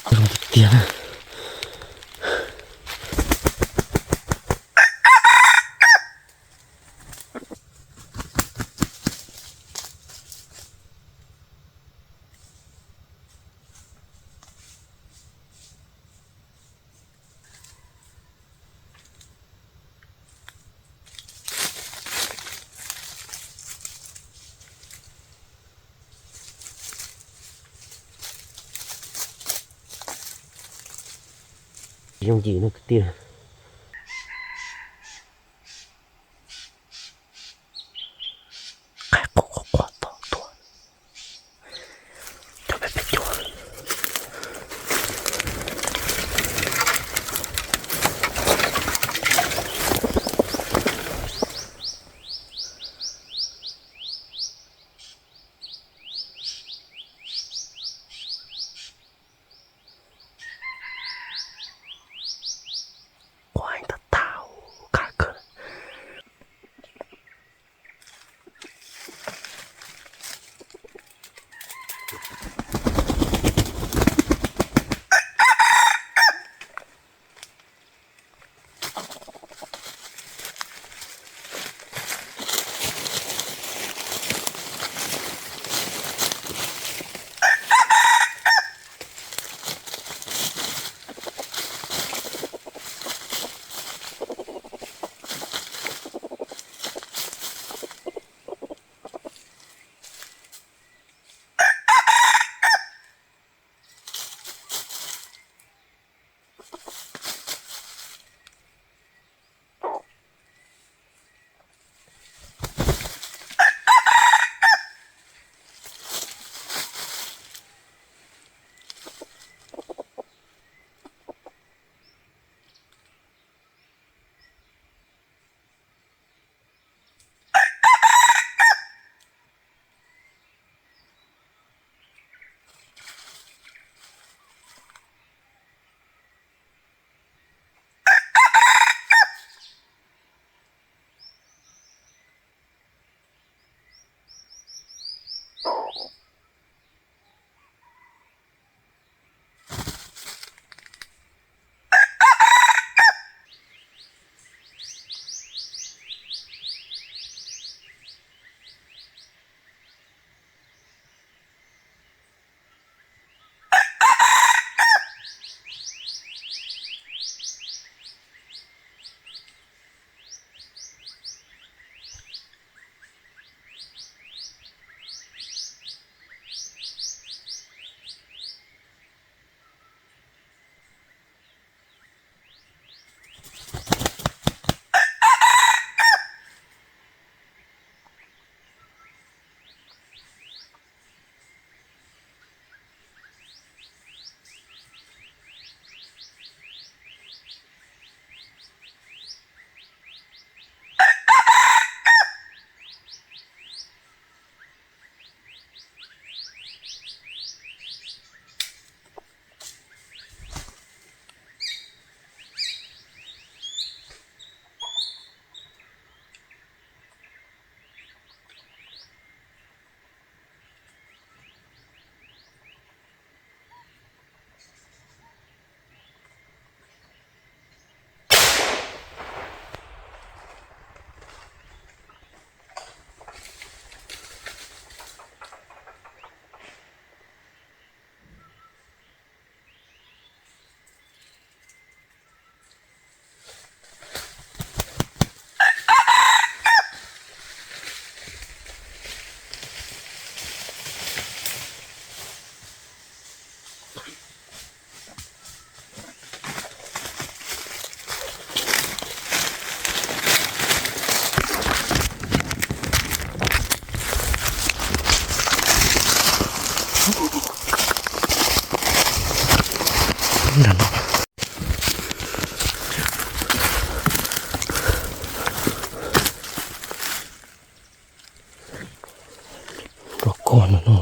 Zoo tiag tiag na. Yooj yim no kwv tij. Qaib qus qhuav qhuav tom tuaj. Cov peb peb cuaj. Quaj heev tag tag, qab kawg. Rau koj no no.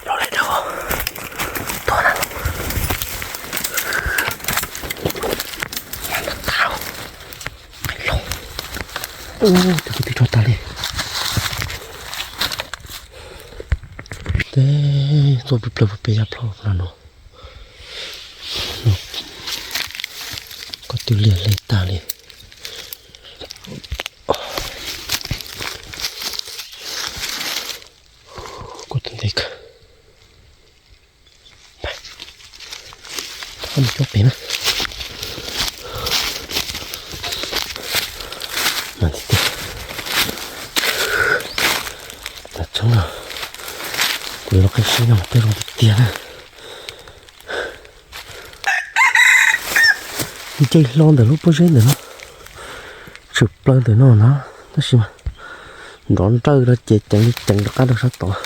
Los lawm, tuag na. Ub, tus kwv tij rho tag li. Teb tuaj pw plaws pem yaj plho no no. Koj twb liag hle tag li. Koj tus ntej kawg. Koj mus cov pem na. Mas tiag tiag. Txhob los, kuv yuav los qib sib no mas peb zoo tiag tiag na. Nce hlo ntawm lub pob zeb ntawm no, tshwm plaws ntawm no na, tab sis mas nrov nrawj rau ces ceev li ceev rov qab rau sab tod,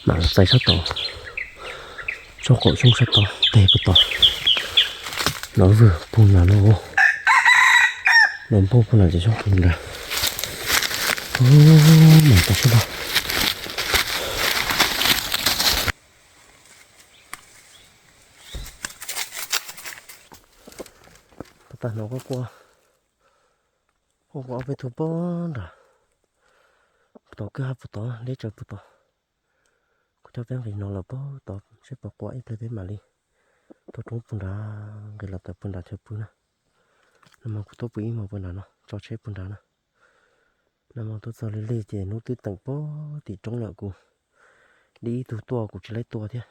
mam los txais sab tod, tsob qaum xyoob sab tod teg puag tod, los vwg puag nram no, los npog puag nram cov xyoob puag nrad. Mam tau sab tod. Tag no kuj qua, kuj qua ob peb tug puag nrad, puag tod kwj ha puag tod deb tsawv puag tod. Kuv coj peb nqis no los puag tod seb puas qua ib pliag peb mam li tuaj roob puag nrad, nqis los tawm puag nrad chaw pw na. Nag hmo kuv tuaj pw ib hmos puag nrad no, tso tsheb puag nrad na. Nag hmo tuaj txog lig lig ces hnub twb teem puag tim roob lawm, kuv li ib tug tuaj kuv tsis laib tua thiab.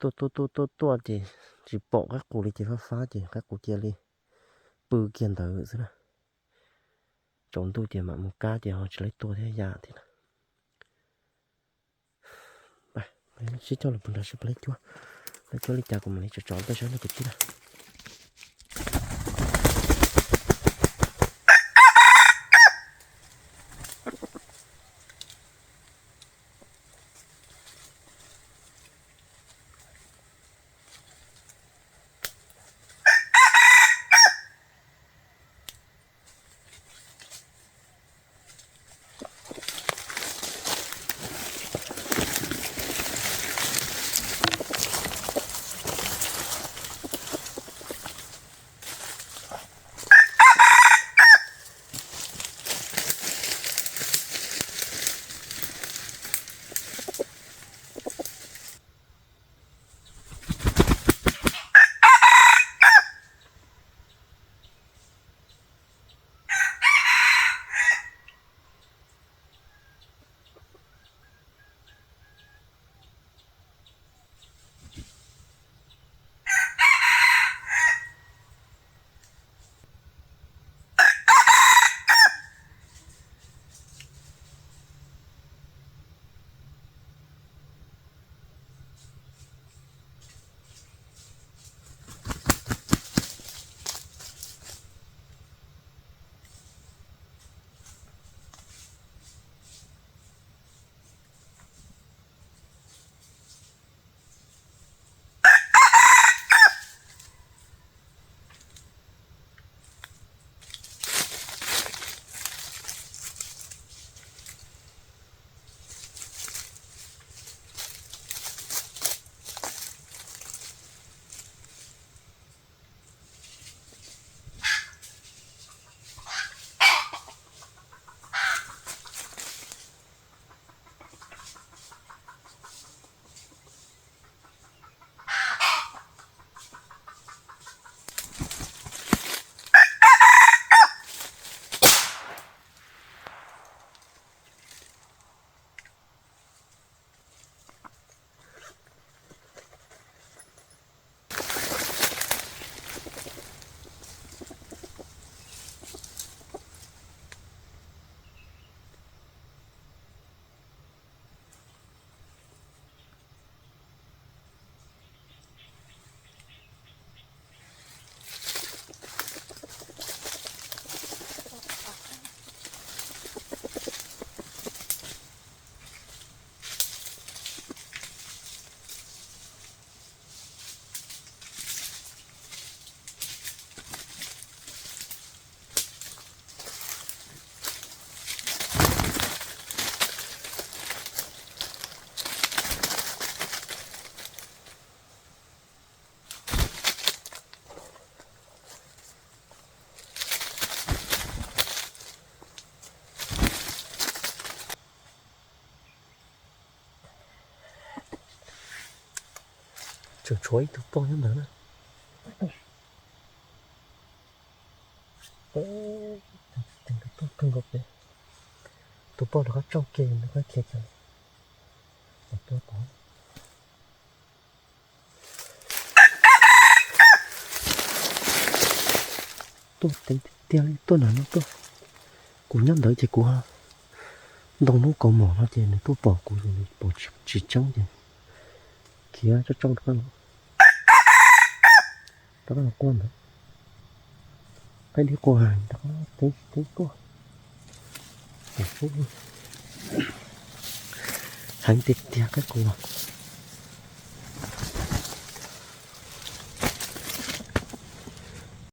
Tuaj tuaj tuaj tuaj tuaj ces tsis pom qaib qus li ces fab fab ces qaib qus cia li pw kiag ntawd xwb na. Tsaus ntuj ces mam mus kab ces ho tsis laib tua thiab ya thiab na. Sib coj los puag nrad seb puas laib cuab, laib cuab li cas kuv mam li tso tso peb saib na kwv tij na. Tseem tshuav ib tug poj nyob ntawd na. Tus poj rov qab tsaug kiag, rov qab khiav kiag. Tuaj teev tiag tiag li, tuaj nram no tuaj. Kuv nyob ntawd ces kuv ntoo hnub kaus mom no ces nws tuaj pom kuv ces nws pom tsis tseeb ces khiav tsaug tsaug rov qab los, rov qab los quaj ntawd. Qaib dib quaj, rov qab teeb tsis teeb tuaj. Heev tiag tiag qaib quaj.